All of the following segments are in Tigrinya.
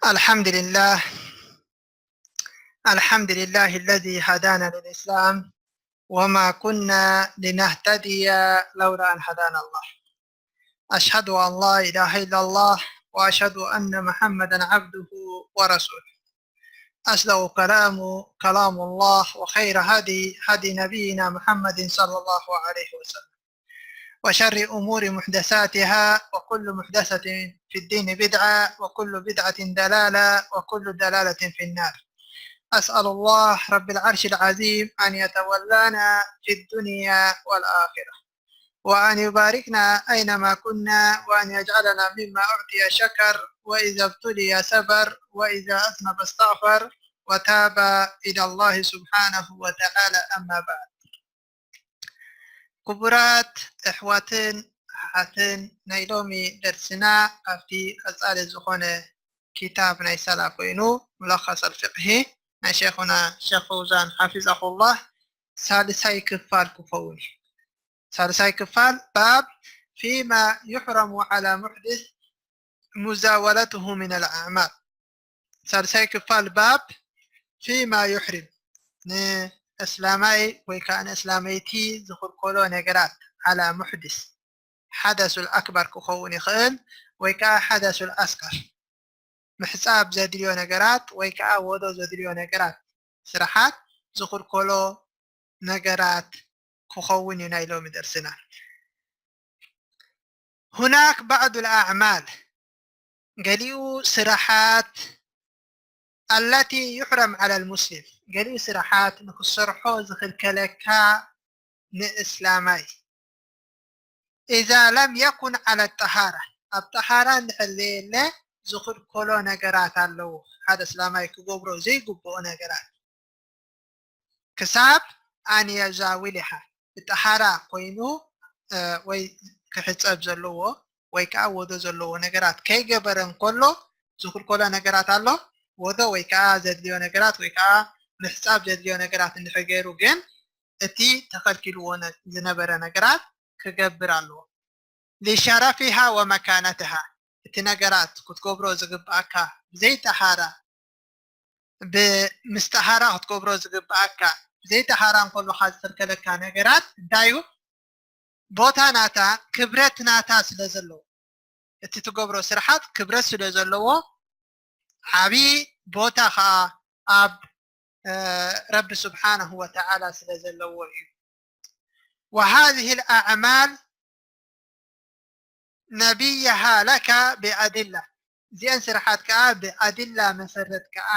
الحمد لله. الحمد لله الذي هدانا للإسلام وما كنا لنهتدي لولا أن هدانا الله. أشهد أن لا إله إلا الله وأشهد أن محمدا عبده ورسوله. أصدق كلام كلام الله وخير هدي هدي نبينا محمد صلى الله عليه وسلم. وشر أمور محدثاتها وكل محدثة في الدين بدعة وكل بدعة دلالة وكل دلالة في النار. أسأل الله رب العرش العظيم أن يتولانا في الدنيا والآخرة وأن يباركنا أينما كنا وأن يجعلنا مما أعطي شكر وإذا ابتلي صبر وإذا أذنب استغفر وتاب إلى الله سبحانه وتعالى. أما بعد. ክቡራት ኣሕዋትን ኣሓትን፣ ናይ ሎሚ ደርስና ካብቲ ቀጻሊ ዝኾነ ኪታብ ናይ ሰላ ኮይኑ፣ ሙለኸስ ኣልፍቅሂ ናይ ሸይኹና ሸይኽ ፈውዛን ሓፊዘሁላህ ሳልሳይ ክፋል ክኸውን እዩ። ሳልሳይ ክፋል ባብ ፊማ ዩሕረሙ ዓላ ሙሕድስ ሙዛወለትሁ ሚነል ኣዕማል። ሳልሳይ ክፋል ባብ ፊማ ዩሕሪም፣ ንእስላማይ ወይ ከዓ ንእስላመይቲ ዝኽልከሎ ነገራት፣ ዓላ ሙሕድስ፣ ሓደሱል ኣክበር ክኸውን ይኽእል ወይ ከዓ ሓደሱል ኣስቀር፣ ምሕፃብ ዘድልዮ ነገራት ወይ ከዓ ወዶ ዘድልዮ ነገራት፣ ስራሓት ዝኽልከሎ ነገራት ክኸውን እዩ ናይ ሎሚ ደርስና። هناك بعض الأعمال، ገሊኡ ስራሓት፣ التي يحرم على المسلم، ገሊኡ ስራሓት ንክሰርሖ ዝኽልከለካ ንእስላማይ፣ إذا لم يكن على الطهارة، ኣብ ጠሃራ እንድሕር ዘየለ ዝኽልከሎ ነገራት ኣለዎ። ሓደ እስላማይ ክገብሮ ዘይግብኦ ነገራት። ክሳብ ኣን የዛዊልሃ፣ ብጠሃራ ኮይኑ፣ እ፣ ወይ ክሕጸብ ዘለዎ ወይ ከዓ ወዶ ዘለዎ ነገራት ከይገበረ እንከሎ ዝኽልከሎ ነገራት ኣሎ። ወዶ ወይ ከዓ ዘድልዮ ነገራት ወይ ከዓ ምሕጻብ ዘድልዮ ነገራት እንድሕር ገይሩ ግን እቲ ተኸልኪልዎ ነ-፣ ዝነበረ ነገራት ክገብር ኣለዎ። ሊሸረፊሃ ወመካነትሃ፣ እቲ ነገራት ክትገብሮ ዝግብኣካ ብዘይ ጠሃራ፣ ብ-፣ ምስ ጠሃራ ክትገብሮ ዝግብኣካ፣ ብዘይ ጠሃራ እንከለኻ ዝኽልከለካ ነገራት እንታይ እዩ? ቦታ ናታ፣ ክብረት ናታ ስለ ዘለዎ፣ እቲ ትገብሮ ስራሓት ክብረት ስለ ዘለዎ፣ ዓብዪ ቦታ ኸዓ ኣብ፣ እ፣ ረቢ ስብሓነሁ ወተዓላ ስለ ዘለዎ እዩ። وهذه الأعمال نبينها لك بأدلة، እዚአን ስራሓት ከዓ ብኣድላ መሰረት ከዓ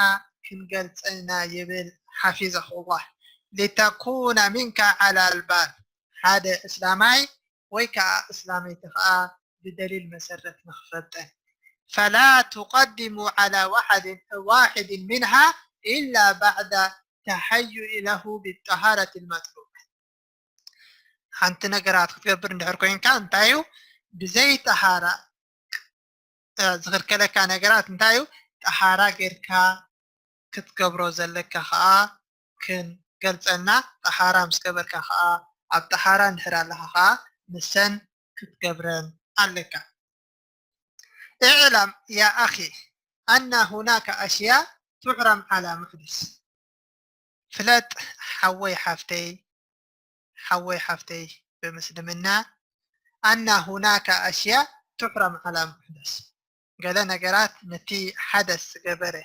ክንገልፀና ይብል ሓፊዘሁላህ። لتكون منك على البال፣ ሓደ እስላማይ ወይ ከዓ እስላመይቲ ከዓ ብደሊል መሰረት ንክፈልጠን። فلا تقدم على واحد، واحد منها إلا بعد تهيئ له بالطهارة المطلوبة። ሓንቲ ነገራት ክትገብር እንድሕር ኮይንካ እንታይ እዩ ብዘይ ጠሃራ፣ እ፣ ዝኽልከለካ ነገራት እንታይ እዩ? ጠሃራ ጌርካ ክትገብሮ ዘለካ ኸዓ ክንገልጸልና፣ ጠሃራ ምስ ገበርካ ኸዓ፣ ኣብ ጠሃራ እንድሕር ኣለኻ ኸዓ ንሰን ክትገብረን ኣለካ። اعلم يا أخي أن هناك أشياء تحرم على محدث. ፍለጥ ሓወይ ሓፍተይ፣ ሓወይ ሓፍተይ ብምስልምና፣ أن هناك أشياء تحرم على محدث። ገለ ነገራት ነቲ ሓደስ ዝገበረ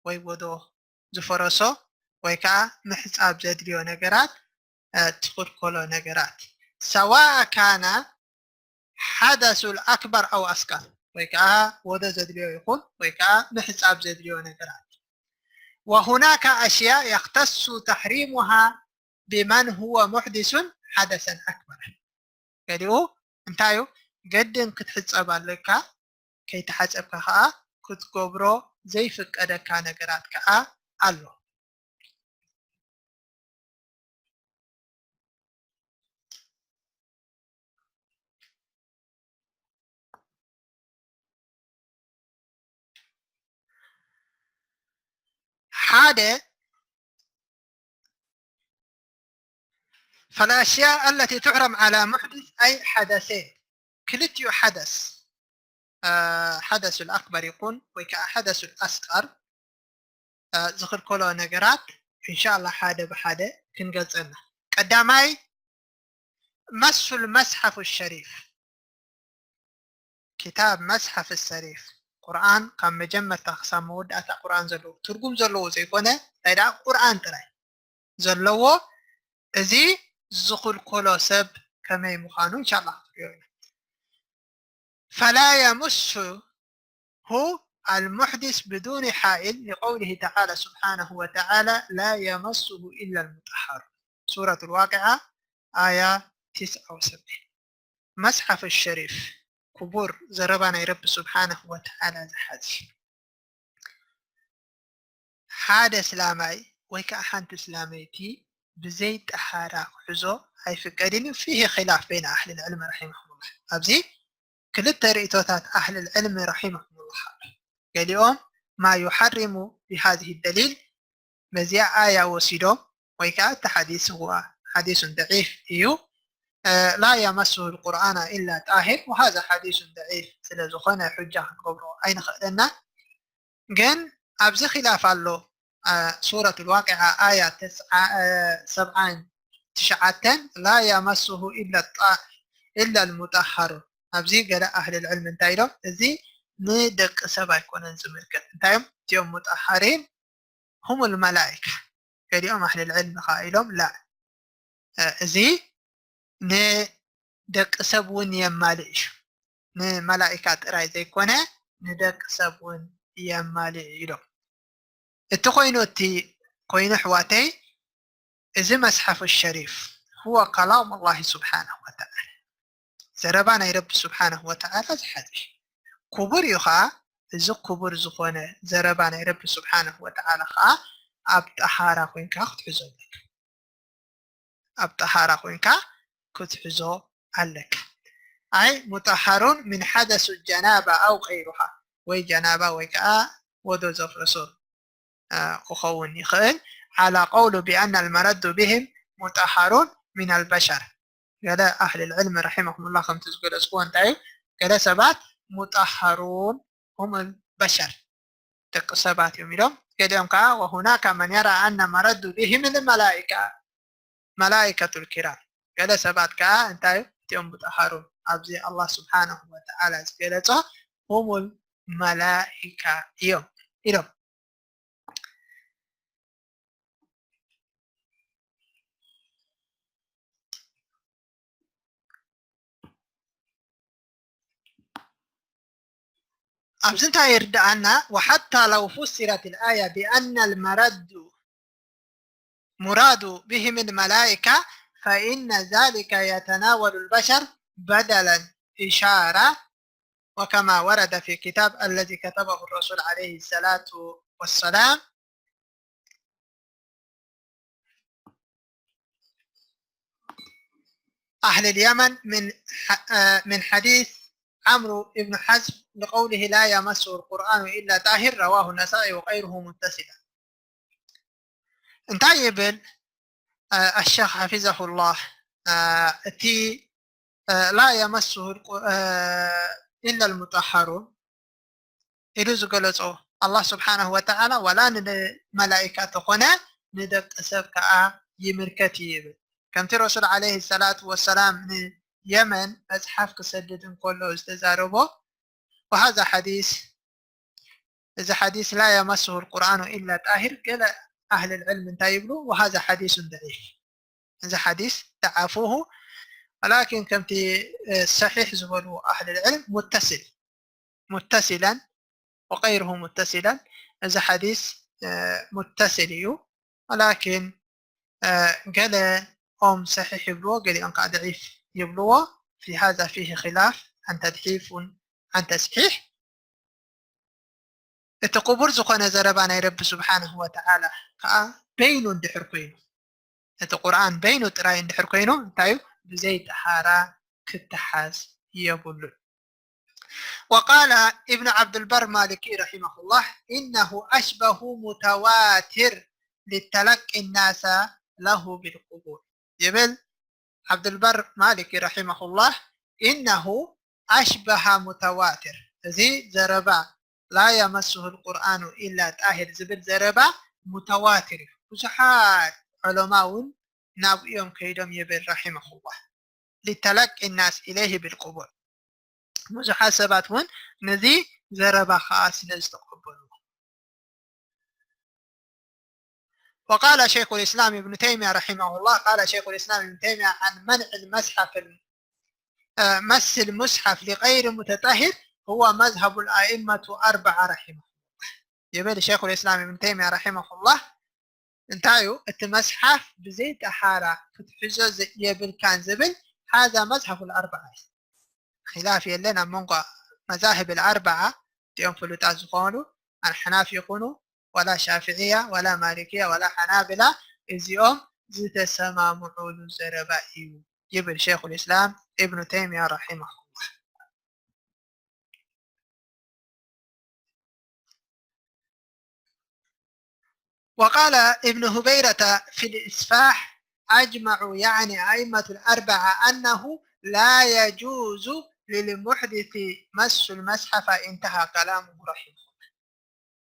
ወይ ወዶ ዝፈረሶ ወይ ከዓ ምሕፃብ ዘድልዮ ነገራት፣ እ፣ ትኽልከሎ ነገራት። سواء كان حدث أكبر أو أصغر، ወይ ከዓ ወዶ ዘድልዮ ይኹን ወይ ከዓ ምሕፃብ ዘድልዮ ነገራት። وهناك أشياء يختص تحريمها بمن هو محدث حدثا أكبر. ገሊኡ እንታይ እዩ? ገድን ክትሕፀብ ኣለካ፣ ከይተሓፀብካ ከዓ ክትገብሮ ዘይፍቀደካ ነገራት ከዓ ኣሎ። ሓደ فالأشياء التي تحرم على محدث أي حدثين، ክልቲኡ ሓደስ ሓደሱል ኣክበር ይኹን ወይ ከዓ ሓደሱል ኣስቀር ዝኽልከሎ ነገራት እንሻላ ሓደ ብሓደ ክንገልፀና። ቀዳማይ መሱል መስሓፍ ሸሪፍ፣ ኪታብ መስሓፍ ሸሪፍ፣ ቁርኣን ካብ መጀመርታ ክሳብ መወዳእታ ቁርኣን ዘለዎ ትርጉም ዘለዎ ዘይኮነ እንታይ ደኣ ቁርኣን ጥራይ ዘለዎ እዚ ዝኽልከሎ ሰብ ከመይ ምዃኑ እንሻላ ክትሪኦ ኢና። فلا يمسه المحدث بدون حائل لقوله تعالى سبحانه وتعالى لا يمسه إلا المطهر. ሱረት الواقعة ኣያ تسعة وسبعين። መስሓፍ ሸሪፍ ክቡር ዘረባ ናይ ረቢ ስብሓነሁ ወተዓላ ዝሓዝ ሓደ እስላማይ ወይ ከዓ ሓንቲ እስላመይቲ ብዘይ ጠሃራ ክሕዞ ኣይፍቀድን እዩ። فيه خلاف بين أهل العلم رحمهم الله። ኣብዚ ክልተ ርእቶታት ኣህል ዕልሚ ረሒመሁም ላህ ኣሎ። ገሊኦም ما يحرم بهذه الدليل በዚኣ ኣያ ወሲዶም ወይ ከዓ እቲ ሓዲስ هو حديث ضعيف እዩ لا يمسه القرآن إلا طاهر وهذا حديث ضعيف ስለ ዝኾነ ሑጃ ክንገብሮ ኣይንኽእለና። ግን ኣብዚ ኺላፍ ኣሎ። ሱረት الواقعة ኣያ ሰብዓን ትሽዓተን لا يمسه إلا المطهرون። ኣብዚ ገለ ኣህል ዕልሚ እንታይ ኢሎም? እዚ ንደቂ ሰብ ኣይኮነን ዝምልከት። እንታይ እዮም እዚኦም ሙጠሃሪን? هم الملائكة። ገሊኦም ኣህል ዕልሚ ከዓ ኢሎም ላ እዚ ንደቂ ሰብ እውን የማልእ እዩ። ንመላኢካ ጥራይ ዘይኮነ ንደቂ ሰብ እውን የማልእ እዩ ኢሎም። እቲ ኮይኑ እቲ ኮይኑ ኣሕዋተይ እዚ መስሓፍ ሸሪፍ هو كلام الله سبحانه وتعالى ዘረባ ናይ ረቢ ስብሓነሁ ወተዓላ ዝሓዘ እዩ። ክቡር እዩ ከዓ እዚ ክቡር ዝኾነ ዘረባ ናይ ረቢ ስብሓነሁ ወተዓላ ከዓ ኣብ ጠሃራ ኮይንካ ክትሕዞ ኣለካ። ኣብ ጠሃራ ኮይንካ ክትሕዞ ኣለካ። ኣይ ሙጠሃሩን ምን ሓደሱ ጀናባ ኣው ቀይሩሃ ወይ ጀናባ ወይ ከዓ ወዶ ዘፍረሶ ክኸውን ይኽእል። على قول بأن المرد بهم مطهرون من البشر ገለ ኣህል ዕልሚ ረሒመሁም ላ ከምቲ ዝገለፅዎ እንታይ እዩ? ገለ ሰባት ሙጠሃሩን هم البشر ደቂ ሰባት እዮም ኢሎም። ገሊኦም ከዓ وهناك من يرى أن مرد بهم الملائكة ملائكة الكرام ገለ ሰባት ከዓ እንታይ እዮም? እቲኦም ሙጠሃሩን ኣብዚ ኣላህ ስብሓነሁ ወተዓላ ዝገለፆ هم الملائكة እዮም ኢሎም። ኣብዚ እንታይ ይርድኣና? وحتى لو فسرت الآية بأن المرد مراد بهم الملائكة فإن ذلك يتناول البشر بدلا إشارة وكما ورد في كتاب الذي كتبه الرسول عليه الصلاة والسلام أهل اليمن من من حديث عمرو بن حزم لقوله لا يمسه القرآن إلا طاهر رواه النسائي وغيره متصلا እንታይ ይብል ኣሸኽ ሓፊዘሁላህ እቲ ላ የመስሁ ኢላ ልሙጠሃሩን ኢሉ ዝገለጾ ኣላህ ስብሓነሁ ወተዓላ ዋላ ንመላኢካ ተኾነ ንደቂ ሰብ ከዓ ይምልከት እዩ ይብል። ከምቲ ረሱል ዓለይሂ ሰላቱ ወሰላም ንየመን መፅሓፍ ክሰድድ እንከሎ ዝተዛረቦ ወሃዛ ሓዲስ እዚ ሓዲስ ላ የመስሁ ልቁርኣኑ ኢላ ጣሂር ገለ ኣህል ልዕልም እንታይ ይብሉ ወሃዛ ሓዲሱን ደዒፍ እዚ ሓዲስ ደዓፉሁ ወላኪን ከምቲ ሰሒሕ ዝበሉ ኣህል ልዕልም ሙተስል ሙተሲለን ወቀይርሁ ሙተሲለን እዚ ሓዲስ ሙተስል እዩ ወላኪን ገለ ኦም ሰሒሕ ይብልዎ ገሊኦም ከዓ ደዒፍ ይብልዎ في هذا فيه خلاف عن تضعيف عن تصحيح እቲ ቅቡር ዝኾነ ዘረባ ናይ ረቢ ስብሓንሁ ወተዓላ ከዓ በይኑ እንድሕር ኮይኑ እቲ ቁርኣን በይኑ ጥራይ እንድሕር ኮይኑ እንታይ እዩ ብዘይ ጠሃራ ክተሓዝ የብሉን وقال ابن عبد البر مالكي رحمه الله إنه أشبه متواتر لتلقي الناس له بالقبول ይብል ዓብዱልበር ማሊኪ ረሒመሁላህ إنه أشبه متواتر እዚ ዘረባ ላ የመስሁ ልቁርኣኑ ኢላ ጣሂር ዝብል ዘረባ ሙተዋትር እዩ። ብዙሓት ዑለማ እውን ናብኡ እዮም ከይዶም ይብል ረሒመሁላህ። ሊተለቂ ናስ ኢለይህ ብልቅቡል። ብዙሓት ሰባት እውን ነዚ ዘረባ ከዓ ስለ ዝተቀበልዎ። وقال شيخ الإسلام ابن تيمية رحمه الله، قال شيخ الإسلام ابن تيمية عن منع المسحف، مس المصحف لغير متطهر هو مذهب الأئمة أربعة رحمه الله. ይብል ሸይኹል ኢስላም ኢብን ተይሚያ ረሒመሁላህ። እንታይ እዩ እቲ መስሓፍ ብዘይ ጠሃራ ክትሕዞ የብልካን ዝብል هذا مذهب الأربعة እዩ። ኺላፍ የለን ኣብ መንጎ መዛህብ ኣልኣርበዓ እቲኦም ፍሉጣት ዝኾኑ ኣልሓናፍ ይኹኑ ወላ ሻፍዕያ ወላ ማሊክያ ወላ ሓናብላ እዚኦም ዝተሰማምዑሉ ዘረባ እዩ ይብል ሸይኹል ኢስላም ኢብኑ ተይሚያ ረሒመሁላህ። وقال ابن هبيرة في الإصفاح أجمعوا يعني أئمة الأربعة أنه لا يجوز للمحدث مس المصحف انتهى كلامه رحمه الله.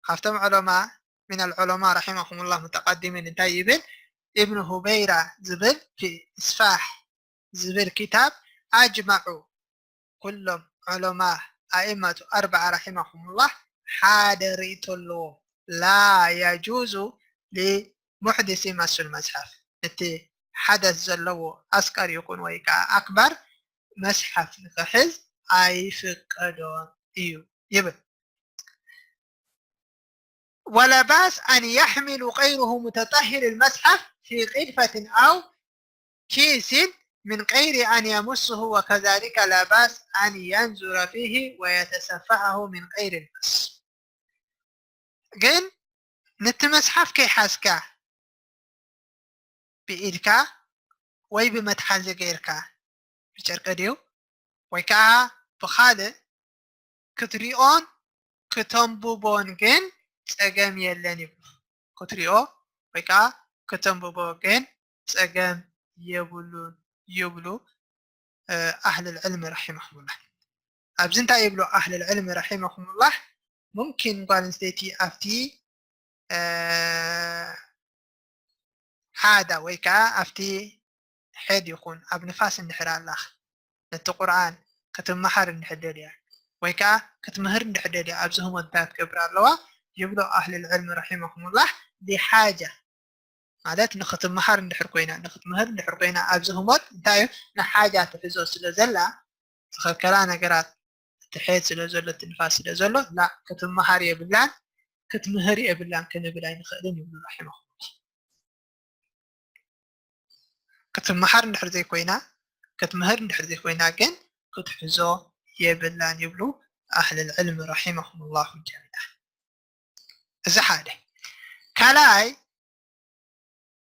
ካብቶም ዑለማ من العلماء رحمهم الله متقدمين እንታይ ይብል ኢብኑ ሁበይራ ዝብል في إصفاح ዝብል ኪታብ أجمعوا ኩሎም ዑለማ أئمة أربعة رحمهم الله ሓደ ርእይቶ ኣለዎም لا يجوز لمحدث مس المصحف እቲ ሓደስ ዘለዎ ኣስቀር ይኹን ወይ ከዓ ኣክበር መስሓፍ ንክሕዝ ኣይፍቀዶን እዩ ይብል ولا بأس أن يحمل غيره متطهر المصحف في قلفة أو كيس من غير أن يمسه وكذلك لا بأس أن ينظر فيه ويتصفحه من غير المس ግን ነቲ መስሓፍ ከይሓዝካ ብኢድካ ወይ ብመትሓዚ ገይርካ ብጨርቂ ድዩ ወይ ከዓ ብኻልእ ክትሪኦን ክተንብቦን ግን ፀገም የለን ይብሉ። ክትሪኦ ወይ ከዓ ክተንብቦ ግን ፀገም የብሉን ይብሉ ኣህል ልዕልሚ ረሒመሁሙላህ። ኣብዚ እንታይ ይብሉ ኣህል ልዕልሚ ረሒመሁሙላህ? ሙምኪን ጓል ኣንስተይቲ ኣብቲ ሓዳ ወይ ከዓ ኣብቲ ሐይድ ይኹን ኣብ ንፋስ እንድሕር ኣላ ነቲ ቁርኣን ክትመሃር እንድሕር ደልያ ወይ ከዓ ክትምህር እንድሕር ደልያ ኣብዚ ህሞት እንታይ ክትገብር ኣለዋ ይብሉ ኣህል ልዕልሚ ረሒመሁሙላህ። ሊሓጃ ማለት ንክትመሃር እንድሕር ኮይና ንክትምህር እንድሕር ኮይና ኣብዚ ህሞት እንታይ እዩ ንሓጃ ትሕዞ ስለ ዘላ ዝኸልከላ ነገራት እቲ ሐይድ ስለ ዘሎ እቲ ንፋስ ስለ ዘሎ ላ ክትመሃር የብላን ክትምህር የብላን ክንብል ኣይንኽእልን ይብሉ ረሒመሁሙላህ። ክትመሃር እንድሕር ዘይኮይና ክትምህር እንድሕር ዘይኮይና ግን ክትሕዞ የብላን ይብሉ ኣህል ልዕልሚ ረሒመሁሙላሁ ጀሚዓ። እዚ ሓደ። ካልኣይ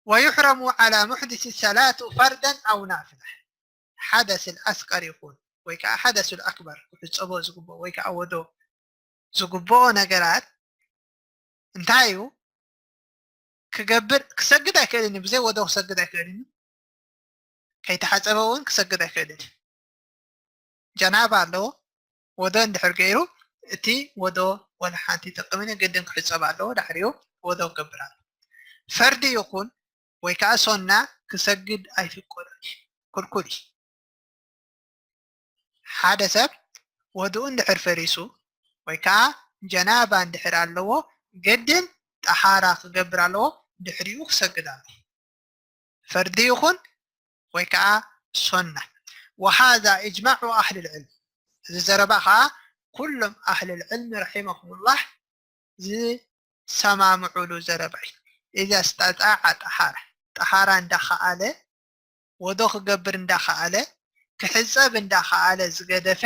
ويحرم على محدث الصلاة فرضا أو نافلة ሓደስ ኣስቀር ይኹን ወይ ከዓ ሓደስ ኣክበር ክሕፀቦ ዝግብኦ ወይ ከዓ ወዶ ዝግብኦ ነገራት እንታይ እዩ ክገብር ክሰግድ ኣይክእልን እዩ ብዘይ ወዶ ክሰግድ ኣይክእልን እዩ ከይተሓፀበ እውን ክሰግድ ኣይክእልን እዩ ጀናባ ኣለዎ ወዶ እንድሕር ገይሩ እቲ ወዶ ወላ ሓንቲ ይጠቅምን ግድን ክሕፀብ ኣለዎ ዳሕሪኡ ወዶ ክገብር ኣለዎ ፈርዲ ይኹን ወይ ከዓ ሶና ክሰግድ ኣይፍቀዶን እዩ ክልኩል እዩ ሓደ ሰብ ወድኡ እንድሕር ፈሪሱ ወይ ከዓ ጀናባ እንድሕር ኣለዎ ግድን ጠሃራ ክገብር ኣለዎ ድሕሪኡ ክሰግድ ኣለዎ ፈርዲ ይኹን ወይ ከዓ ሶና وهذا إجماع أهل العلم እዚ ዘረባ ከዓ ኩሎም ኣህል ልዕልሚ ረሒመሁሙላህ ዝሰማምዑሉ ዘረባ እዩ إذا استطاع طهارة ጠሃራ እንዳኸኣለ ወዶ ክገብር እንዳኸኣለ ክሕፀብ እንዳኸኣለ ዝገደፈ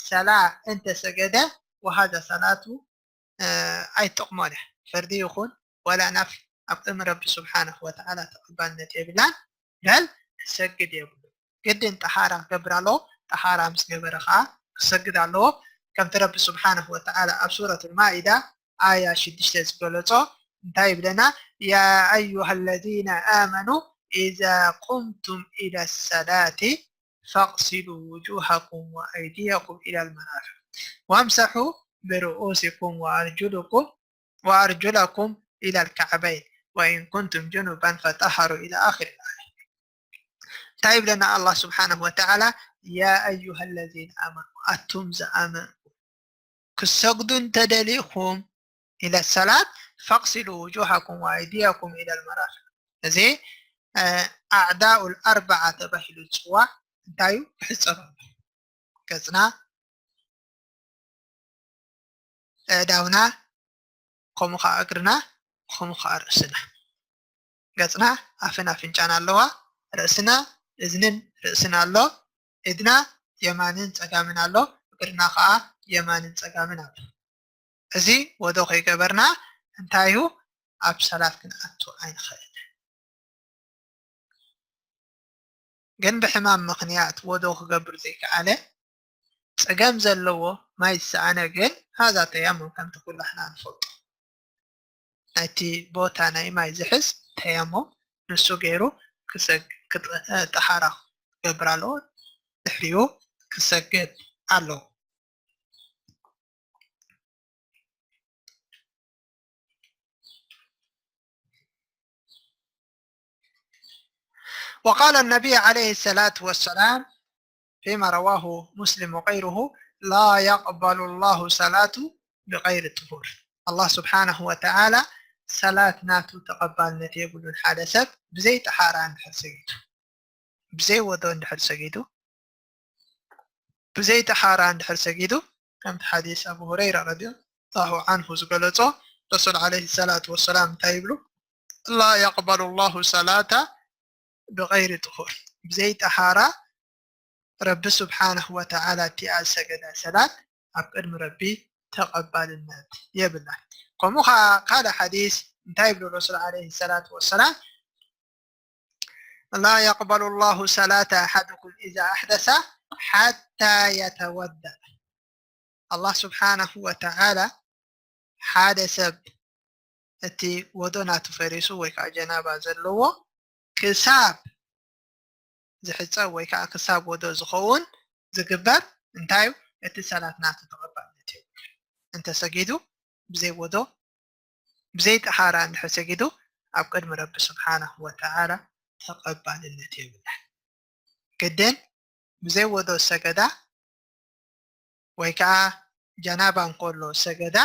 ሰላ እንተሰገደ وهذا ሰላቱ ኣይትጠቕሞን እያ ፈርዲ ይኹን ወላ ናፍል ኣብ ቅድሚ ረቢ ስብሓነሁ ወተዓላ ተቐባልነት የብላን በል ክሰግድ የብሉ ግድን ጠሃራ ክገብር ኣለዎ ጠሃራ ምስ ገበረ ከዓ ክሰግድ ኣለዎ ከምቲ ረቢ ስብሓነሁ ወተዓላ ኣብ ሱረት ልማኢዳ ኣያ ሽዱሽተ ዝገለፆ እንታይ ይብለና يا أيها الذين آمنوا إذا قمتم إلى الصلاة فاغسلوا وجوهكم وأيديكم إلى المرافق وامسحوا برؤوسكم وأرجلكم وأرجلكم إلى الكعبين وإن كنتم جنبا فطهروا إلى آخر الآية. እንታይ ይብለና ኣላህ ስብሓነሁ ወተዓላ? يا أيها الذين آمنوا፣ ኣቱም ዝኣመንኩም፣ ክሰግዱ እንተደሊኹም፣ إلى الصلاة فاغسلوا وجوهكم وأيديكم إلى المرافق። እዚ ኣዕዳኡል ኣርባዓ ተባሂሉ ዝፅዋዕ እንታይ እዩ? ክሕፀብ ኣሎ። ገፅና፣ ኣእዳውና፣ ከምኡ ከዓ እግርና፣ ከምኡ ከዓ ርእስና። ገፅና ኣፍን ኣፍንጫን ኣለዋ። ርእስና፣ እዝንን ርእስን ኣሎ። ኢድና የማንን ፀጋምን ኣሎ። እግርና ከዓ የማንን ፀጋምን ኣሎ። እዚ ወዶ ከይገበርና እንታይ እዩ? ኣብ ሰላት ክንኣቱ ኣይንኽእል። ግን ብሕማም ምኽንያት ወዶ ክገብር ዘይከኣለ፣ ፀገም ዘለዎ፣ ማይ ዝሰኣነ ግን፣ هذا تيمم ከምቲ ኩላሕና ንፈልጦ። ናይቲ ቦታ ናይ ማይ ዝሕዝ ተየሙም ንሱ ገይሩ ክሰግ-፣ ክጥ-፣ እ፣ ጠሓራ ክገብር ኣለዎ። ድሕሪኡ ክሰግድ ኣለዎ። وقال النبي عليه الصلاة والسلام فيما رواه مسلم وغيره: لا يقبل الله صلاة بغير طهور። ኣላህ ስብሓነሁ ወተዓላ ሰላት ናቱ ተቐባልነት የብሉን፣ ሓደ ሰብ ብዘይ ጠሓራ እንድሕር ሰጊዱ። ብዘይ ወዶ እንድሕር ሰጊዱ፣ ብዘይ ጠሓራ እንድሕር ሰጊዱ፣ ከምቲ ሓዲስ ኣቡ ሁረይራ ረዲየላሁ ዓንሁ ዝገለጾ፣ ረሱል ዓለይሂ ሰላቱ ወሰላም እንታይ ይብሉ? لا يقبل الله صلاة بغير طهور። ብዘይ ጠሓራ ረቢ ስብሓነሁ ወተዓላ እቲኣ ዝሰገዳ ሰላት ኣብ ቅድሚ ረቢ ተቐባልነት የብላን። ከምኡ ኸዓ ካልእ ሓዲስ እንታይ ይብሉ ረሱል ዓለይሂ ሰላቱ ወሰላም? لا يقبل الله صلاة أحدكم إذا أحدث حتى يتوضأ። ኣላህ ስብሓነሁ ወተዓላ ሓደ ሰብ እቲ ወዶ ናቱ ፈሪሱ ወይ ከዓ ጀናባ ዘለዎ ክሳብ ዝሕፀብ ወይ ከዓ ክሳብ ወዶ ዝኸውን ዝግበር እንታይ እዩ? እቲ ሰላት ናቱ ተቐባልነት የብሉን። እንተሰጊዱ ብዘይ ወዶ፣ ብዘይ ጠሓራ እንድሕር ሰጊዱ ኣብ ቅድሚ ረቢ ስብሓነሁ ወተዓላ ተቐባልነት የብላን። ግድን ብዘይ ወዶ ሰገዳ ወይ ከዓ ጀናባ እንከሎ ሰገዳ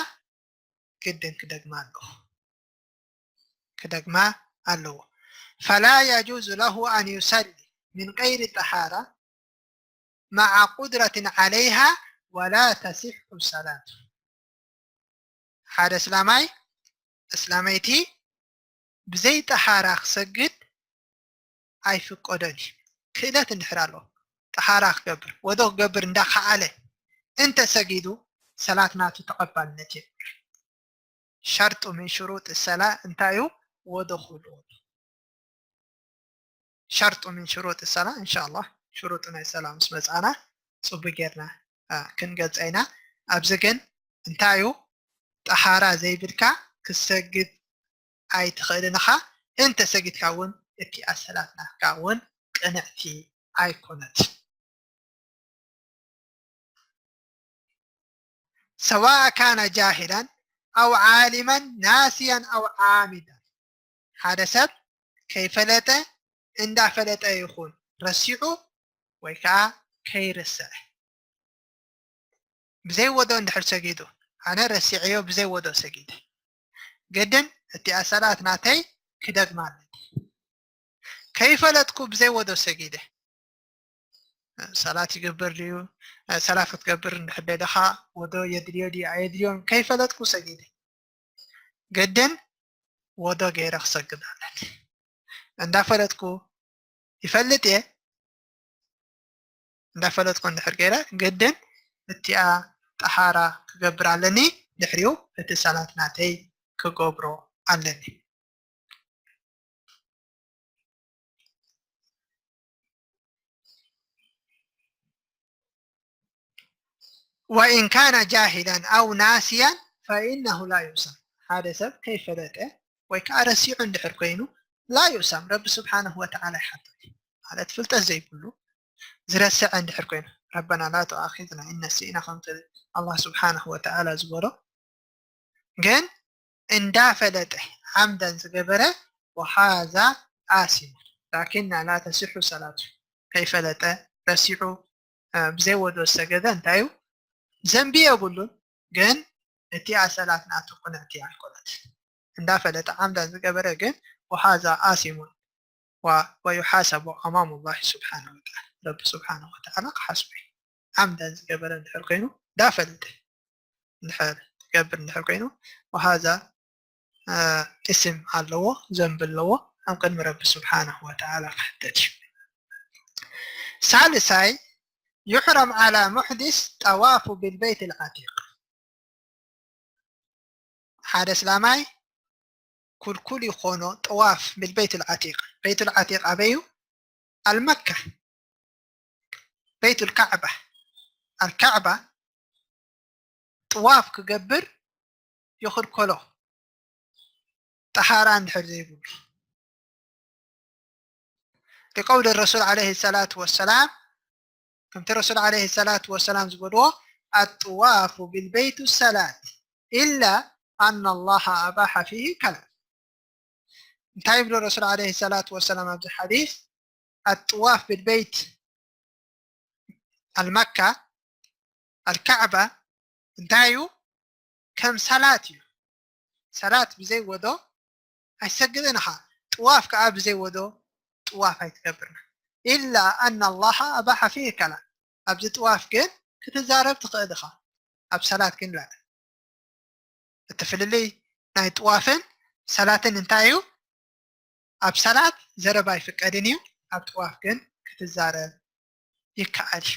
ግድን ክደግማ ኣለዎ። ክደግማ ኣለዎ። فلا يجوز له أن يصلي من غير طهارة مع قدرة عليها ولا تصح صلاته። ሓደ እስላማይ፣ እስላመይቲ ብዘይ ጠሓራ ክሰግድ ኣይፍቀዶን እዩ። ክእለት እንድሕር ኣለዎ፣ ጠሓራ ክገብር፣ ወዶ ክገብር እንዳኸኣለ እንተሰጊዱ ሰላት ናቱ ተቐባልነት የብሉን። ሸርጡ ምን ሽሩጥ ሰላ እንታይ እዩ? ወዶ ክህልዎ። ሸርጡ ምን ሽሩጥ ሰላ፣ እንሻላህ ሽሩጥ ናይ ሰላ ምስ መፃና ፅቡቅ ጌርና፣ አ፣ ክንገልፀ ኢና። ኣብዚ ግን እንታይ እዩ? ጠሓራ ዘይብልካ ክሰግድ ኣይትኽእልን ኢኻ። እንተ ሰጊድካ እውን እቲኣ ሰላት ናትካ እውን ቅንዕቲ ኣይኮነት። سواء كان جاهلا أو عالما ناسيا أو عامدا። ሓደ ሰብ ከይፈለጠ እንዳፈለጠ ይኹን ረሲዑ ወይ ከዓ ከይርስዕ። ብዘይ ወዶ እንድሕር ሰጊዱ፣ ኣነ ረሲዐዮ ብዘይ ወዶ ሰጊደ፣ ግድን እቲኣ ሰላት ናተይ ክደግማ ኣለኒ። ከይፈለጥኩ ብዘይ ወዶ ሰጊደ፣ ሰላት ይገብር ድዩ? ሰላት ክትገብር እንድሕር ደሊኻ ወዶ የድልዮ ድዩ ኣየድልዮን ከይፈለጥኩ ሰጊደ፣ ግድን ወዶ ገይረ ክሰግድ ኣለኒ። እንዳፈለጥኩ ይፈልጥ እየ። እንዳፈለጥኩ እንድሕር ገይረ ግድን እቲኣ ጠሓራ ክገብር ኣለኒ። ድሕሪኡ እቲ ሰላት ናተይ ክገብሮ ኣለኒ። وإن كان جاهلا أو ناسيا فإنه لا يؤثم። ሓደ ሰብ ከይፈለጠ ወይ ከዓ ረሲዑ እንድሕር ኮይኑ لا يؤثم፣ ረቢ ስብሓነሁ ወተዓላ ይሓቶ። ማለት ፍልጠት ዘይብሉ ዝረስዐ እንድሕር ኮይኑ፣ ረበና ላ ቱኣኺዝና ኢን ነሲእና ከምቲ ኣላህ ስብሓነሁ ወተዓላ ዝበሎ። ግን እንዳፈለጠ ዓምደን ዝገበረ ወሃዛ ኣሲሙ ላኪና ላ ተሲሑ ሰላቱ። ከይፈለጠ ረሲዑ ብዘይ ወዶ ዝሰገደ እንታይ እዩ? ዘንቢ የብሉን። ግን እቲኣ ሰላት ናቱ ቅንዕቲ ኣይኮነት። እንዳፈለጠ ዓምዳ ዝገበረ ግን ወሃዛ ኣሲሙን ወዩሓሰቡ ኣማሙ ላሂ ስብሓነሁ ወተዓላ፣ ረቢ ስብሓነሁ ወተዓላ ክሓስቦ እዩ። ዓምዳ ዝገበረ እንድሕር ኮይኑ እንዳፈለጠ እንድሕር ዝገብር እንድሕር ኮይኑ ወሃዛ እስም ኣለዎ፣ ዘንቢ ኣለዎ ኣብ ቅድሚ ረቢ ስብሓነሁ ወተዓላ ክሕተት እዩ። ሳልሳይ ይሕረም ዓላ ሙሕዲስ ጠዋፉ ብልበይት ልዓቲቅ። ሓደ እስላማይ ኩልኩል ይኾኖ ጠዋፍ ብልበይት ልዓቲቅ። በይት ልዓቲቅ ኣበይ እዩ? ኣልመካ በይት ልካዕባ። ኣልካዕባ ጥዋፍ ክገብር ይኽልከሎ ጠሃራ እንድሕር ዘይብሉ። لقول الرسول عليه الصلاة والسلام ከምቲ ረሱል ዓለይሂ ሰላቱ ወሰላም ዝበልዎ ኣጥዋፉ ቢልበይቱ ሰላት ኢላ ኣና ላሃ ኣባሓ ፊሂ ከላም። እንታይ ይብሉ ረሱል ዓለይሂ ሰላቱ ወሰላም ኣብዚ ሓዲስ? ኣጥዋፍ ቢልበይት ኣልመካ ኣልካዕባ እንታይ እዩ? ከም ሰላት እዩ። ሰላት ብዘይ ወዶ ኣይሰግድን ኢኻ። ጥዋፍ ከዓ ብዘይ ወዶ ጥዋፍ ኣይትገብርና። ኢላ ኣና ላሃ ኣባሓ ፊሂ ከላም። ኣብዚ ጥዋፍ ግን ክትዛረብ ትኽእል ኢኻ፣ ኣብ ሰላት ግን ላ። እቲ ፍልልይ ናይ ጥዋፍን ሰላትን እንታይ እዩ? ኣብ ሰላት ዘረባ ኣይፍቀድን እዩ፣ ኣብ ጥዋፍ ግን ክትዛረብ ይከኣል እዩ።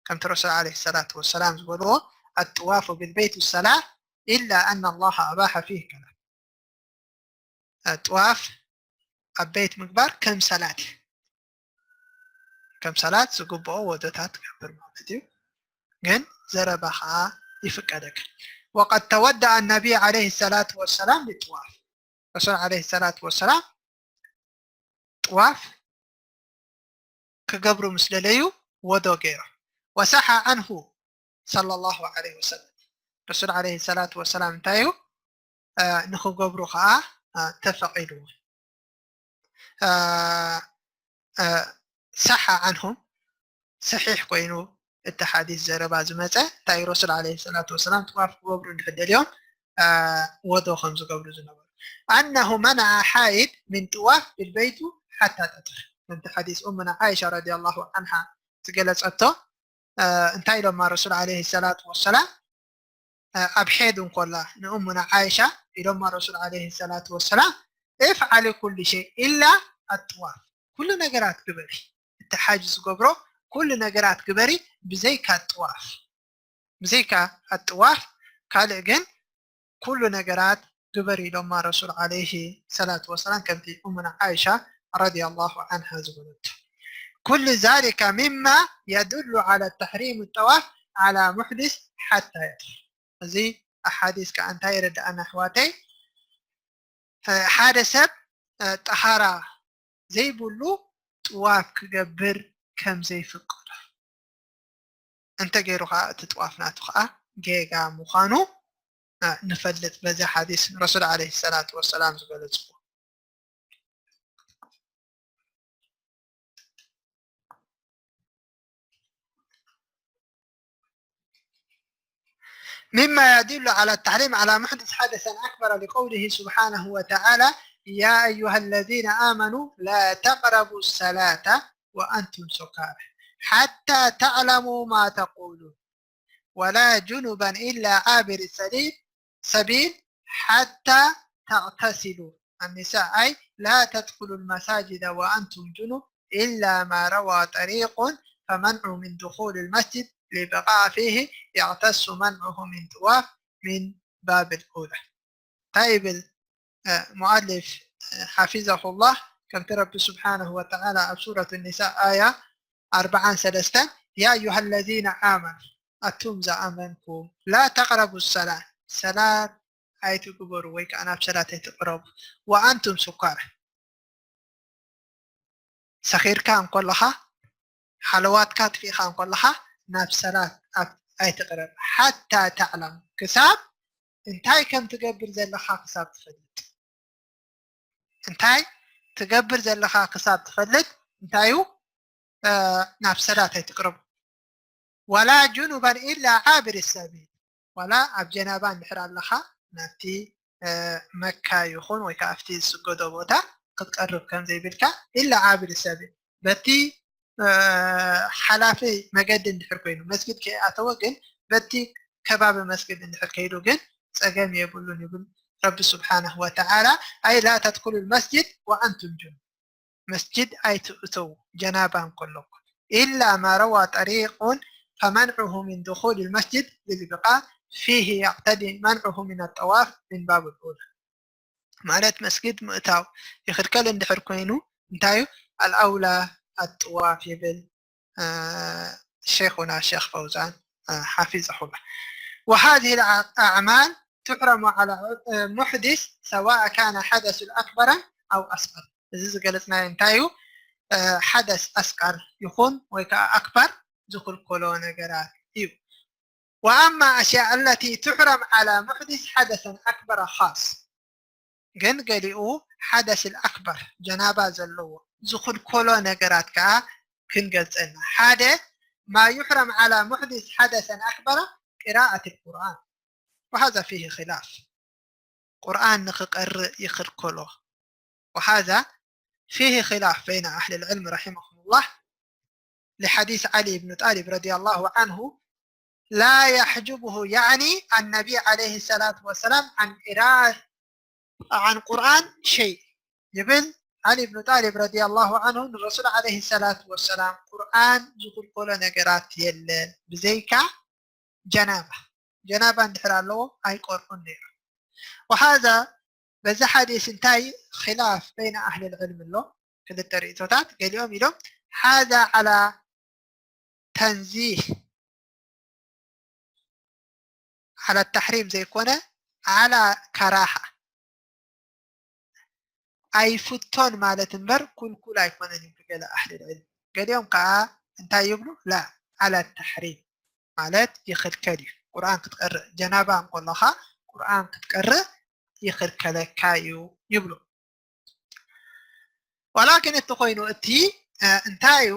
ከምቲ ረሱል ዓለይሂ ሰላቱ ወሰላም ዝበልዎ ኣጥዋፉ ብልበይት ሰላ ኢላ ኣና ላሃ ኣባሓ ፊሂ ከላም። ጥዋፍ ኣብ በይት ምግባር ከም ሰላት እዩ። ከም ሰላት ዝግብኦ ወዶታት ትገብር ማለት እዩ። ግን ዘረባ ከዓ ይፍቀደካ። ወቀድ ተወደኣ ነቢይ ዓለይሂ ሰላቱ ወሰላም ሊጥዋፍ። ረሱል ዓለይሂ ሰላቱ ወሰላም ጥዋፍ ክገብሩ ምስ ደለዩ ወዶ ገይሮም። ወሰሓ ዓንሁ ሰለላሁ ዓለይሂ ወሰለም። ረሱል ዓለይሂ ሰላቱ ወሰላም እንታይ እዩ ንክገብሩ ከዓ ተፈቒድዎ። ሰሓ ዓንሁም ሰሒሕ ኮይኑ እቲ ሓዲስ ዘረባ ዝመፀ እንታይ ረሱል ዓለይሂ ሰላቱ ወሰላም ጥዋፍ ክገብሩ እንድሕር ደልዮም ወዶ ከም ዝገብሩ ዝነበሩ። ኣነሁ መነዓ ሓይድ ምን ጥዋፍ ብልበይቱ ሓታ ጠጥር። ከምቲ ሓዲስ ኡሙና ዓይሻ ረዲየላሁ ዓንሃ ዝገለፀቶ እንታይ ኢሎማ ረሱል ዓለይሂ ሰላቱ ወሰላም ኣብ ሐይድ እንኮላ ንእሙና ዓይሻ ኢሎማ ረሱል ዓለይሂ ሰላቱ ወሰላም እፍዓሊ ኩሉ ሸይ ኢላ ኣጥዋፍ። ኩሉ ነገራት ግበሪ፣ እቲ ሓጅ ዝገብሮ ኩሉ ነገራት ግበሪ ብዘይካ ኣጥዋፍ። ብዘይካ ኣጥዋፍ ካልእ ግን ኩሉ ነገራት ግበሪ ኢሎማ ረሱል ዓለይሂ ሰላቱ ወሰላም ከምቲ እሙና ዓይሻ ረዲየላሁ ዓንሃ ዝበለቶ። ኩሉ ዛሊከ ሚማ የዱሉ ዓላ ተሕሪም ጠዋፍ ዓላ ሙሕዲስ ሓታ የጥሁር። እዚ ኣሓዲስ ከዓ እንታይ የረድኣና ኣሕዋተይ? ሓደ ሰብ ጠሃራ ዘይብሉ ጥዋፍ ክገብር ከም ዘይፍቀዶ እንተ ገይሩ ከዓ እቲ ጥዋፍ ናቱ ከዓ ጌጋ ምዃኑ ንፈልጥ በዚ ሓዲስ ረሱል ዓለይሂ ሰላቱ ወሰላም ዝገለፅዎ። مما يدل على التحريم على محدث حدثا أكبر لقوله سبحانه وتعالى يا أيها الذين آمنوا لا تقربوا الصلاة وأنتم سكارى حتى تعلموا ما تقولون ولا جنبا إلا عابري سبيل سبيل حتى تغتسلوا النساء أي لا تدخلوا المساجد وأنتم جنب إلا ما روى طريق فمنع من دخول المسجد لبقاء فيه يعتص منعه من طواف من باب الأولى. طيب المؤلف حفظه الله ከምቲ ረቢ ስብሓንሁ ወተዓላ ኣብ ሱረት ኒሳ ኣያ ኣርብዓን ሰለስተን ያ ኣዩሃ ለዚነ ኣመኑ ኣቱም ዝኣመንኩም ላ ተቅረቡ ሰላት ሰላት ኣይትግበሩ ወይ ከዓ ናብ ሰላት ኣይትቅረቡ ወኣንቱም ሱካራ ሰኺርካ እንኮለኻ ሓለዋትካ ኣጥፊእኻ እንኮለኻ ናብ ሰላት ኣይትቕረብ ሓታ ተዕለም ክሳብ እንታይ ከም ትገብር ዘለኻ ክሳብ ትፈልጥ እንታይ ትገብር ዘለኻ ክሳብ ትፈልጥ እንታዩ ናብ ሰላት ኣይትቅረቡ ወላ ጅኑበን ኢላ ዓብር ሰቢል ወላ ኣብ ጀናባ እንድሕር ኣለኻ ናብቲ መካ ይኹን ወይ ከዓ ኣብቲ ዝስገዶ ቦታ ክትቀርብ ከም ዘይብልካ ኢላ ዓብር ሰቢል በቲ ሓላፊ መገዲ እንድሕር ኮይኑ መስጊድ ከይኣተወ ግን በቲ ከባቢ መስጊድ እንድሕር ከይዱ ግን ፀገም የብሉን ይብል ረቢ ስብሓነሁ ወተዓላ ኣይ ላ ተድኩሉ መስጅድ ወአንቱም ጅኑብ መስጅድ ኣይትእተዉ ጀናባ እንከለኩም ኢላ ማ ረዋ ጠሪቁን ፈመንዑሁ ምን ድኹል ልመስጅድ ልልብቃ ፊህ የቅተዲ መንዑሁ ምን ኣጠዋፍ ምን ባብ ልኡላ ማለት መስጊድ ምእታው ይኽልከል እንድሕር ኮይኑ እንታይ እዩ ኣልኣውላ ኣጥዋፍ ይብል ሸይኹና ሸይኽ ፈውዛን ሓፊዘሁላ وهذه الأعمال تحرم على محدث سواء كان حدث أكبر أو أصغر እዚ ዝገለፅናዮ እንታይ እዩ ሓደስ ኣስቃር ይኹን ወይ ከዓ ኣክበር ዝኽልከሎ ነገራት እዩ وأما أشياء التي تحرم على محدث حدثا أكبر خاص ግን ገሊኡ ሓደስ ኣክበር ጀናባ ዘለዎ ዝኽልከሎ ነገራት ከዓ ክንገልፀልና ሓደ ما يحرم على محدث حدثا أكبر قراءة القرآن وهذا فيه خلاف ቁርኣን ንኽቀርእ ይኽልከሎ وهذا فيه خلاف بين أهل العلم رحمهم الله لحديث علي بن طالب رضي الله عنه لا يحجبه يعني النبي عليه الصلاة والسلام عن قراءة عن قرآن شيء يبل علي بن طالب رضي الله عنه الرسول عليه الصلاة والسلام قرآن ዝኽልከሎ ነገራት የለን ብዘይካ ጀናባ ጀናባ እንድሕር ኣለዎ ኣይቆርኡን ነይሩ وهذا በዚ ሓዲስ እንታይ خلاف بين أهل العلم ኣሎ ክልተ ርእቶታት ገሊኦም ኢሎም هذا على تنزيه على التحريم ዘይኮነ على كراهة ኣይፍቶን ማለት እምበር ኩልኩል ኣይኮነን ይብሉ ገለ ኣህል ልዕልም ገሊኦም ከዓ እንታይ ይብሉ ላ على التحريم ማለት ይኽልከል እዩ ቁርኣን ክትቀርእ ጀናባ እንኮለኻ ቁርኣን ክትቀርእ ይኽልከለካ እዩ ይብሉ ولكن እቲ ኮይኑ እቲ እንታይ እዩ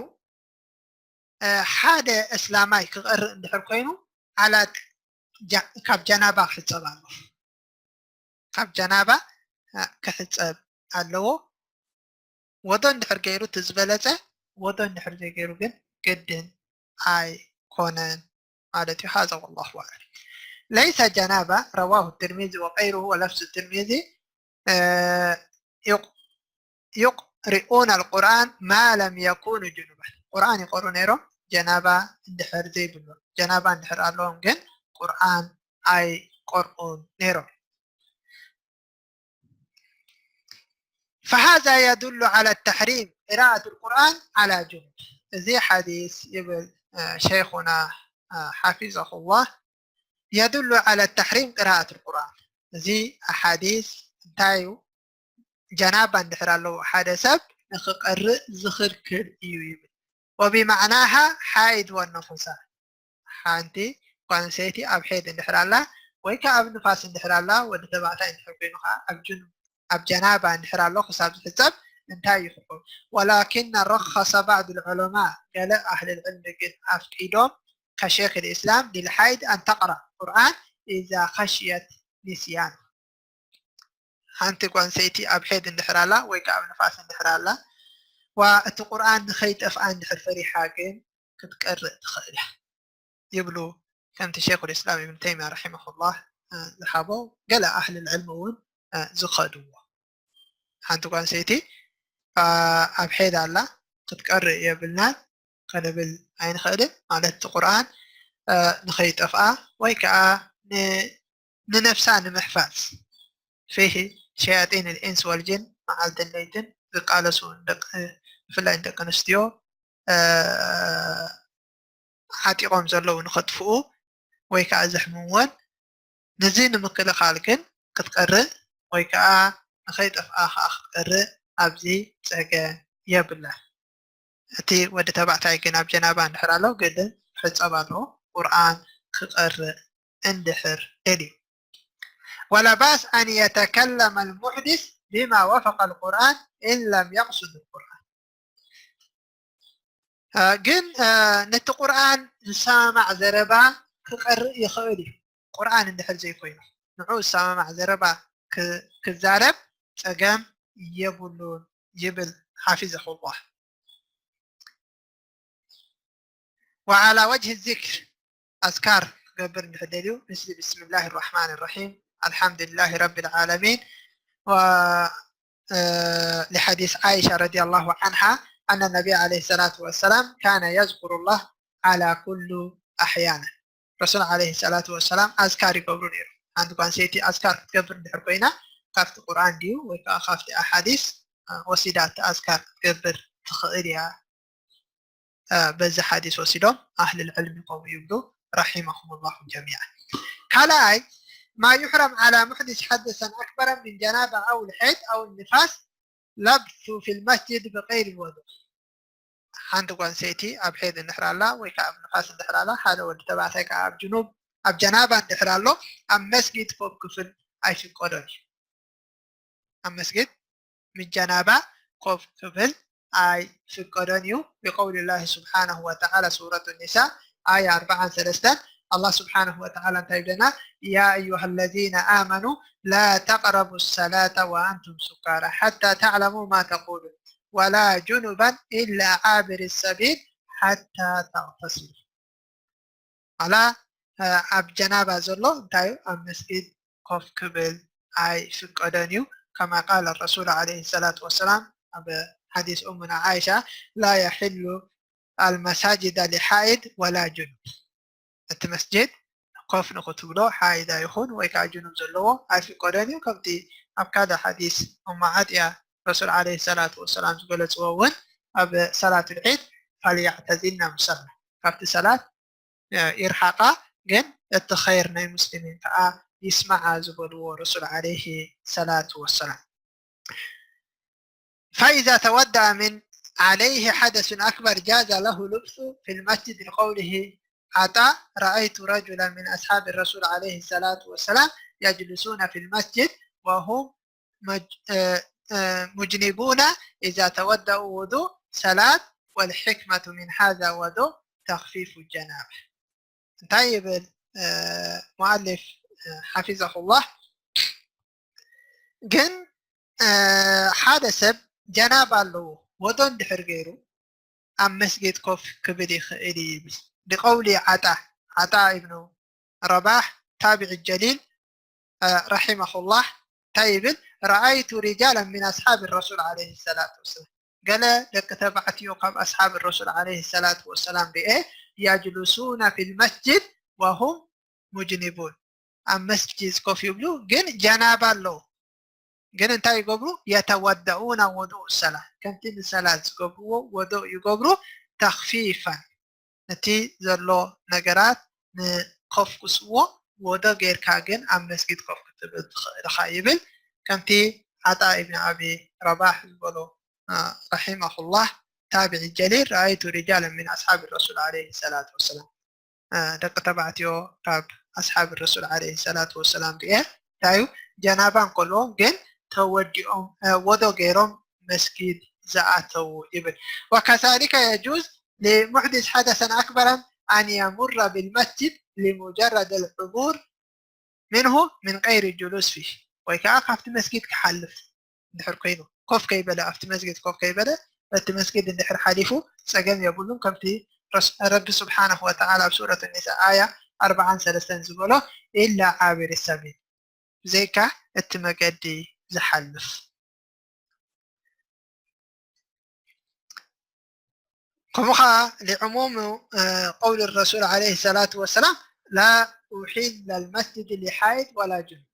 ሓደ እስላማይ ክቐርእ እንድሕር ኮይኑ على ካብ ጀናባ ክሕፀብ ኣለዎ ካብ ጀናባ ክሕፀብ ኣለዎ ወዶ እንድሕር ገይሩ እቲ ዝበለፀ ወዶ እንድሕር ዘይገይሩ ግን ግድን ኣይኮነን ማለት እዩ هذا والله أعلم ليس جنابة رواه الترمذي وغيره ولفظ الترمذي يقرؤون القرآن ما لم يكونوا جنبا ቁርኣን ይቆርኡ ነይሮም ጀናባ እንድሕር ዘይብሉ ጀናባ እንድሕር ኣለዎም ግን ቁርኣን ኣይቆርኡን ነይሮም فهذا يدل على التحريم قراءة القرآن على جنب እዚ ሓዲስ ይብል ሸይኹና ሓፊዘሁላህ يدل على التحريم قراءة القرآن እዚ ሓዲስ እንታይ እዩ ጀናባ እንድሕር ኣለዎ ሓደ ሰብ ንኽቀርእ ዝኽልክል እዩ ይብል وبمعناها حائض والنفساء ሓንቲ ጓል ኣንስተይቲ ኣብ ሐይድ እንድሕር ኣላ ወይ ከዓ ኣብ ንፋስ እንድሕር ኣላ ወዲ ተባዕታይ እንድሕር ኮይኑ ከዓ ኣብ ጁኑብ ኣብ ጀናባ እንድሕር ኣሎ ክሳብ ዝሕፀብ እንታይ ይኽእል ولكن رخص بعض العلماء ገለ ኣህል ልዕልሚ ግን ኣፍቂዶም كشيخ الإسلام للحائض أن تقرأ القرآن إذا خشيت نسيانه ሓንቲ ጓል ኣንስተይቲ ኣብ ሐይድ እንድሕር ኣላ ወይ ከዓ ኣብ ንፋስ እንድሕር ኣላ ዋ እቲ ቁርኣን ንኸይጠፍኣ እንድሕር ፈሪሓ ግን ክትቀርእ ትኽእል እያ ይብሉ ከምቲ ሸይኹል እስላም ኢብን ተይምያ ረሒመሁላህ ዝሓቦ ገለ ኣህል ልዕልሚ እውን ዝኸድዎ ሓንቲ ጓል ኣንስተይቲ ኣብ ሐይድ ኣላ ክትቀርእ የብልናን ክንብል ኣይንኽእልን ማለት እቲ ቁርኣን ንኸይጠፍኣ ወይ ከዓ ንነፍሳ ንምሕፋዝ ፊህ ሸያጢን ልኢንስ ወልጅን መዓልትን ለይትን ዝቃለሱ ብፍላይ ንደቂ ኣንስትዮ ዓጢቖም ዘለዉ ንኸጥፍኡ ወይ ከዓ ዘሕምምወን ነዚ ንምክልኻል ግን ክትቀርእ ወይ ከዓ ንኸይጠፍኣ ከዓ ክትቀርእ ኣብዚ ፀገም የብላን እቲ ወዲ ተባዕታይ ግን ኣብ ጀናባ እንድሕር ኣሎ ግድን ክሕጸብ ኣለዎ ቁርኣን ክቐርእ እንድሕር ደልዩ። ولا بأس أن يتكلم المحدث بما وافق القرآن إن لم يقصد القرآن. ግን ነቲ ቁርኣን ዝሰማማዕ ዘረባ ክቐርእ ይኽእል እዩ። ቁርኣን እንድሕር ዘይኮይኑ ንዑ ዝሰማማዕ ዘረባ ክዛረብ ጸገም የብሉን ይብል ሓፊዘኹላህ። وعلى وجه الذكر أذكار ክገብር እንድሕር ደልዩ፣ مثل بسم الله الرحمن الرحيم، الحمد لله رب العالمين، و لحديث عائشة رضي الله عنها أن النبي عليه الصلاة والسلام كان يذكر الله على كل أحيانه. ረሱል عليه الصلاة والسلام ኣዝካር ይገብሩ ነይሩ። ሓንቲ ጓል ኣንስተይቲ ኣዝካር ክትገብር እንድሕር ኮይና ካብቲ ቁርኣን ድዩ ወይ ከዓ ካብቲ ኣሓዲስ ወሲዳ እቲ ኣዝካር ክትገብር ትኽእል እያ። በዚ ሓዲስ ወሲዶም ኣህል ልዕልሚ ከምኡ ይብሉ رحمهم الله جميعا። ካልኣይ ما يحرم على محدث حدثا أكبر من جنابة أو الحيض أو النفاس لبث في المسجد بغير الوضوء። ሓንቲ ጓል ኣንስተይቲ ኣብ ሐይድ እንድሕር ኣላ ወይ ከዓ ኣብ ንፋስ እንድሕር ኣላ ሓደ ወዲ ተባዕታይ ከዓ ኣብ ጅኑብ ኣብ ጀናባ እንድሕር ኣሎ ኣብ መስጊድ ኮፍ ክብል ኣይፍቀዶን እዩ። ኣብ መስጊድ ምስ ጀናባ ኮፍ ክብል ኣይፍቀዶን እዩ። بقول الله سبحانه وتعالى سورة النساء آية ኣርብዓን ሰለስተን الله سبحانه وتعالى እንታይ ይብለና? يا أيها الذين آمنوا لا تقربوا الصلاة وأنتم سكارى حتى تعلموا ما تقولون ولا جنبا إلا عابري سبيل حتى تغتسلوا. ኣላ ኣብ ጀናባ ዘሎ እንታይ ኣብ መስጊድ ኮፍ ክብል ኣይፍቀዶን እዩ። كما قال الرسول عليه الصلاة والسلام ኣብ ሓዲስ ኡሙና ዓይሻ لا يحل المساجد لحائض ولا جنب። እቲ መስጅድ ኮፍ ንክትብሎ ሓይዳ ይኹን ወይ ከዓ ጅኑብ ዘለዎ ኣይፍቀዶን እዩ። ከምቲ ኣብ ካልእ ሓዲስ ኡሙ ዓጥያ ረሱል ዓለይሂ ሰላቱ ወሰላም ዝገለፅዎ እውን ኣብ ሰላቱል ዒድ ፈልያዕተዚልና ሙሰላ ካብቲ ሰላት ይርሓቓ፣ ግን እቲ ኸይር ናይ ሙስሊሚን ከዓ ይስማዓ ዝበልዎ ረሱል ዓለይሂ ሰላቱ ወሰላም። فإذا تودع من عليه حدث أكبر جاز له لبث في المسجد لقوله عطاء رأيت رجلا من أصحاب الرسول عليه الصلاة والسلام يجلسون في المسجد وهم مجنبون إذا تودعوا وضوء صلاة والحكمة من هذا وضوء تخفيف الجنابة. እንታይ ይብል ሙኣሊፍ ሓፊዘኹላህ ግን ሓደ ሰብ ጀናባ ኣለዎ ወዶ እንድሕር ገይሩ ኣብ መስጊድ ኮፍ ክብል ይኽእል እዩ ይብል። ብቀውሊ ዓጣ ዓጣ ኢብኑ ረባሕ ታቢዒ ጀሊል ረሒመሁላህ እንታይ ይብል? ረኣይቱ ሪጃላን ሚን ኣስሓብ ረሱል ዓለይሂ ሰላቱ ወሰላም ገለ ደቂ ተባዕትዮ ካብ ኣስሓብ ረሱል ዓለይሂ ሰላቱ ወሰላም ርኤ የጅልሱና ፊል መስጅድ ወሁም ሙጅኒቡን ኣብ መስጅድ ኮፍ ይብሉ ግን ጀናባ ኣለዉ ግን እንታይ ይገብሩ? የተወደኡና ወዱእ ሰላ ከምቲ ንሰላት ዝገብርዎ ወዱእ ይገብሩ ተኽፊፋን ነቲ ዘሎ ነገራት ንከፍኩስዎ ወዶ ጌርካ ግን ኣብ መስጊድ ኮፍ ክትብል ትኽእል ኢኻ ይብል። ከምቲ ዓጣ ኢብን ኣቢ ረባሕ ዝበሎ ረሒመሁላህ ታቢዒ ጀሊል ረኣይቱ ሪጃለን ሚን ኣስሓብ ረሱል ዓለይሂ ሰላቱ ወሰላም ደቂ ተባዕትዮ ካብ ኣስሓብ ረሱል ዓለይሂ ሰላቱ ወሰላም ርኤ እንታይ እዩ ጀናባ እንከልዎም ግን ተወዲኦም ወዶ ገይሮም መስጊድ ዝኣተዉ ይብል። وكذلك يجوز لمحدث حدثا أكبر أن يمر بالمسجد لمجرد العبور منه من غير جلوس فيه ወይ ከዓ ካብቲ መስጊድ ክሓልፍ እንድሕር ኮይኑ ኮፍ ከይበለ ኣብቲ መስጊድ ኮፍ ከይበለ በቲ መስጊድ እንድሕር ሓሊፉ ጸገም የብሉን ከምቲ ረቢ ስብሓነሁ ወተዓላ ኣብ ሱረት ኒሳ ኣያ ኣርብዓን ሰለስተን ዝበሎ ኢላ ዓብሪ ሰቢል ብዘይካ እቲ መገዲ ዝሓልፍ ከምኡ ከዓ لعموم قول الرسول عليه الصلاة والسلام لا أحل المسجد لحائض ولا جنب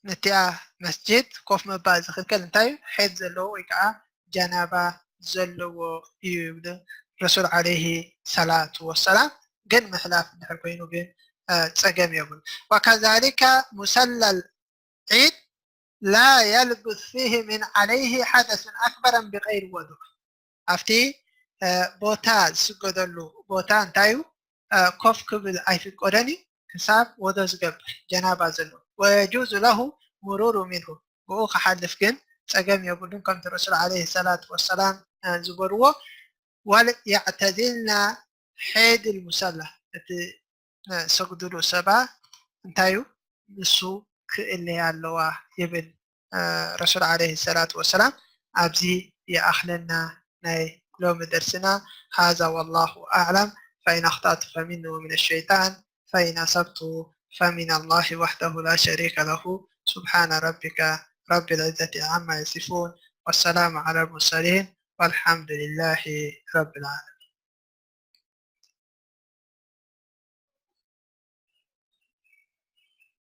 ነቲኣ መስጅድ ኮፍ ምባል ዝኽልከል እንታይ እዩ? ሐይድ ዘለዎ ወይ ከዓ ጀናባ ዘለዎ እዩ ይብል ረሱል ዓለይሂ ሰላቱ ወሰላም። ግን ምሕላፍ እንድሕር ኮይኑ ግን ጸገም የብሉ። وكذلك مصلى العيد لا يلبث فيه من عليه حدث أكبر بغير وضوء ኣብቲ ቦታ ዝስገደሉ ቦታ እንታይ እዩ? ኮፍ ክብል ኣይፍቀዶን እዩ ክሳብ ወዶ ዝገብር ጀናባ ዘሎ። ويجوز له مرور منه፣ ብኡ ክሓልፍ ግን ጸገም የብሉን። ከምቲ ረሱል ዓለይሂ ሰላቱ ወሰላም ዝበልዎ፣ وليعتزلن حيد المصلى፣ እቲ ሰግድሉ ሰባ እንታይ እዩ ንሱ ክእለያ ኣለዋ ይብል ረሱል ዓለይሂ ሰላቱ ወሰላም። ኣብዚ ይኣኽለና ናይ ሎሚ ደርስና። هذا والله أعلم، فإن أخطأت فمني ومن الشيطان، فإن أصبت فمن الله وحده لا شريك له. سبحان ربك رب العزة عما يصفون، والسلام على المرسلين، والحمد لله رب العالمين.